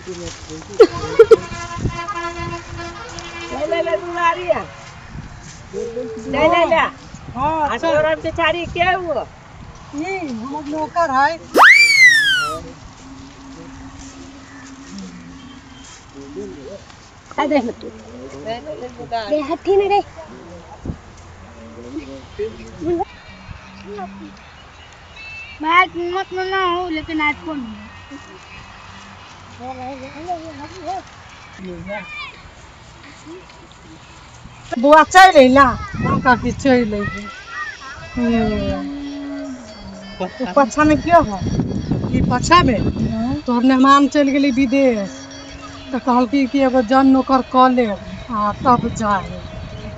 ले ले दुलारिया ले ले ले। हाँ। आ चल। तोरा बेचारी के हुआ? ई हमर नौकर है। दे दे हथी ने रे। मैं कीमत में ना हूँ, लेकिन आईफोन हूँ। बौआ चलि अयला? काकी चलि अयली। पाछा में क्यों हो? ई पाछा में तोहर मेहमान चलि गेली विदेश, तऽ कहलकी कि एगो जन नौकर कऽ लेब आ तब जाए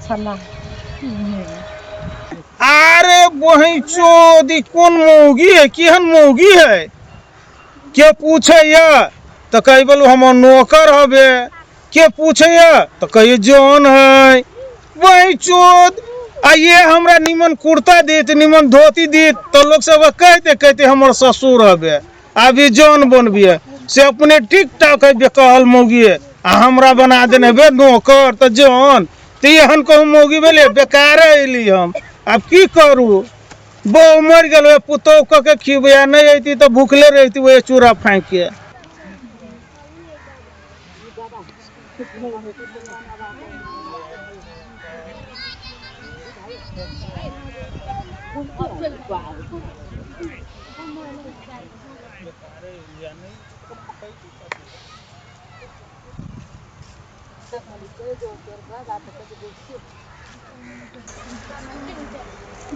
छला। अरे बही चोदी, कोन मौगी है, केहन मौगी है? के पूछे या तऽ कहि बोलू हमर नौकर हबे, के पूछे या तऽ कहिए जौन है। वही चोद, आ ये हमरा निमन कुर्ता देत, निमन धोती देत, तऽ लोग सब कहते कहते हमर ससुर हबे, अभी जौन बनबिए से अपने ठीक ठाक है बेकहल मौगी है, आ हमरा बना देने बे नौकर तऽ जौन। तऽ एहन कहूँ मौगी भेलै? बेकारे अयली हम। आब की करू? बहू मरि गेल, पुतोहु कऽ के खिबै, आ नहि अयती तऽ भुखले रहिती। वएह चूड़ा फाँकि के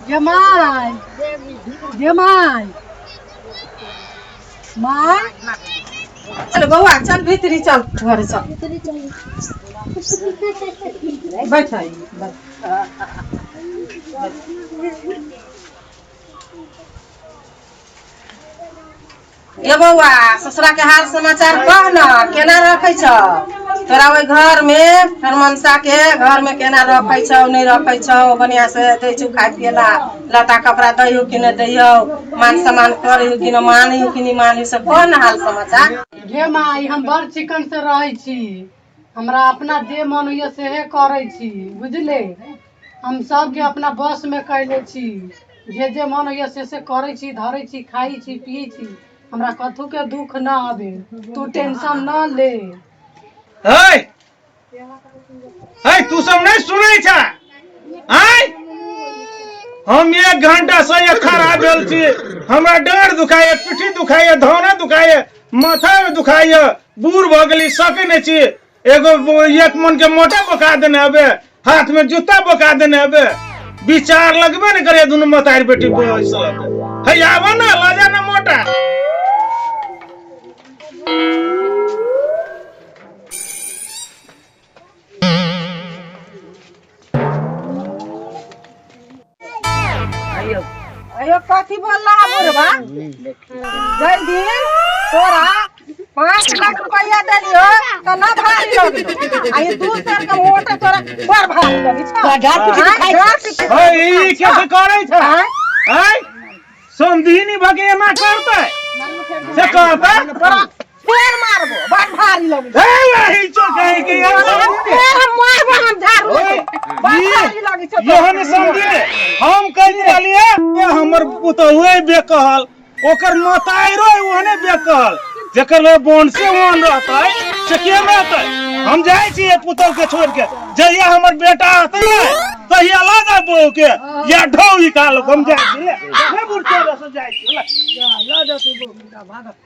जमाइ, जमाइ, माय। चल बौआ, चल भीतरी, चल घरे चल। बैठ आई, बैठ। ये बौआ, ससुरा के हाल समाचार कह न, केना रखै छौ तोरा ओहि घर में? हरमनसा के घर में केना रखै छौ, नहि रखै छौ? बढ़िया से दै छौ खाय पिए ला? लत्ता कपड़ा दैहो कि नहि दैहो? मान सम्मान करैहो कि नहि मानैहो कि नहि मानैहो, से कह न हाल समाचार। गे माई, हम बड़ चिकन से रहै छी। हमरा अपना जे मन होइए सेहे करै छी, बुझले? हम सबके अपना बस में कैले छी। जे जे मन होइए से से करै छी, धरै छी, खाइ छी, पियै छी। हमरा कथू के दुख न आबे, तू टेंशन न ले। है है, तू सब नहीं सुनै छ? आय, हम एक घंटा से एक खड़ा भेल छी। हमरा डाँड़ दुखाइए, पीठी दुखाइए, धौना दुखाइए, माथा में दुखाइए। बूढ़ भऽ गेली, सकै नहि छी। एगो एक मन के मोटा बोका देने हबे, हाथ में जूता बोका देने हबे। विचार लगबे ने करे दुनू मतारी बेटी बैसल हबे। है, आबो ना, लऽ जा ना मोटा। अयो, कथी बोल रहा बुढ़वा? जय दिन तोरा 5 लाख रुपया देलियो तऽ न भारी लगलो, आ ई 2 सेर के मोटा तोरा बड़ भारी लगी छौ। डाँट पीटी आँय, खाइ। डाँट पीटी। है, ई कैसे करै छै? आँय? आय, समधिनी भके एना करतै से कहतै? तोरा फेर मारबो, बड़ भारी लगै हे, वही चो कहीं के यार समधिनी। फेर हम मारबो, हम झाड़ू ओए, बड़ भारी लगै छौ तोरा। यहन समधिनी हम कहि रहलियै, ये हमर पुतहुए बेकहल, ओकर मताइरो ओहने बेकहल। जेकर लोग बोन से ओहन रहतै से के रहतै? हम जाइ छियै पुतहु के छोड़ के। जहिया हमर बेटा रहतै ने, तहिया लऽ जा बहू के या ढौ निकाल। हम जाइ छी, ले ले, बुढ़ चोर से जाइ छी, ले। लऽ जेतै बहू, भागत।